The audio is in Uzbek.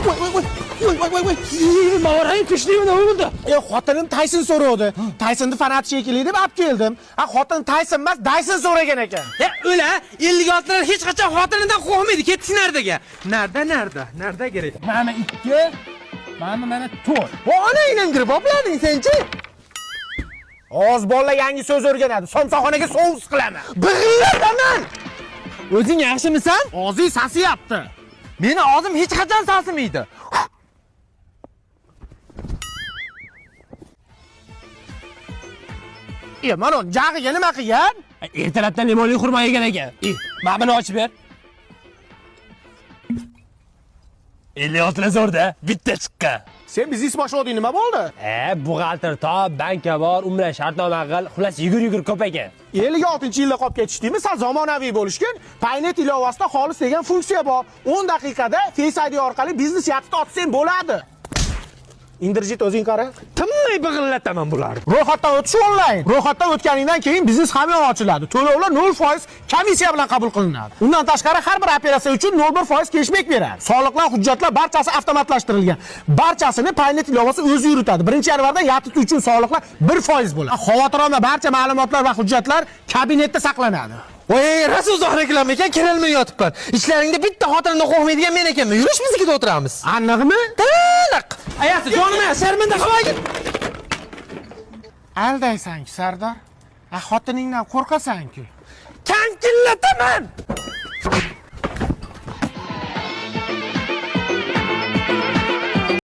Voy, voy, voy. Voy, voy, voy, voy. Mavarang kuchli nima bo'ldi? E, xotinim Tayson so'rovdi. Taysonni fanat shekilli deb olib keldim. Ha, xotin Tayson emas, Dayson so'ragan ekan. Ya o'la, 56lar hech qachon xotinidan qo'rqmaydi, ketsin nardaga. Narda, narda, narda kerak. Mana 2, mana mana 4. Onangdan kirib oblading senchi? Oz bolalar yangi so'z o'rganadi. Somsaxonaga sous qilaman. Big'illataman. O'zing yaxshimisan? Og'zing sasiyapti. Meni og'zim hech qachon sasimaydi. E, mana jag'iga nima qilgan? Ertalabdan limonli xurmo yegan ekan. Mana buni ochib ber. 56 zo'rda, bitta chiqqan. Sen biznes boshlading, nima bo'ldi? E, buxgalter top, bankka bor, u bilan shartnoma qil, xullas yugur-yugur ko'p ekan. 56-yilda qolib ketishdingmi? Sal zamonaviy bo'lishgan. Paynet ilovasida xolis degan funksiya bor. 10 daqiqada Face ID orqali biznes yatib otsang bo'ladi. Indirjit o'zing qara. Tinmay big'illataman bularni. Ro'yxatdan o'tish onlayn. Ro'yxatdan o'tganingdan keyin biznes hamyon ochiladi. To'lovlar 0% komissiya bilan qabul qilinadi. Undan tashqari har bir operatsiya uchun 0,1% keshbek beradi. Soliqlar, hujjatlar barchasi avtomatlashtirilgan. Barchasini Paynet ilovasi o'zi yuritadi. 1-yanvardan YATT uchun soliqlar 1% bo'ladi. Xavotir olma, barcha ma'lumotlar va hujjatlar kabinetda saqlanadi. Voy, rosa uzoqroq ekan, kirolmay yotibman. Ichlaringda bitta xotinimdan qo'rqmaydigan men ekanman. Yurish biznikida o'tiramiz. Aniqmi? Taniq. Ayasi, jonim, sharmanda qilmagin. Aldaysan-ku, Sardor. A xotiningdan qo'rqasan-ku. Kankillataman.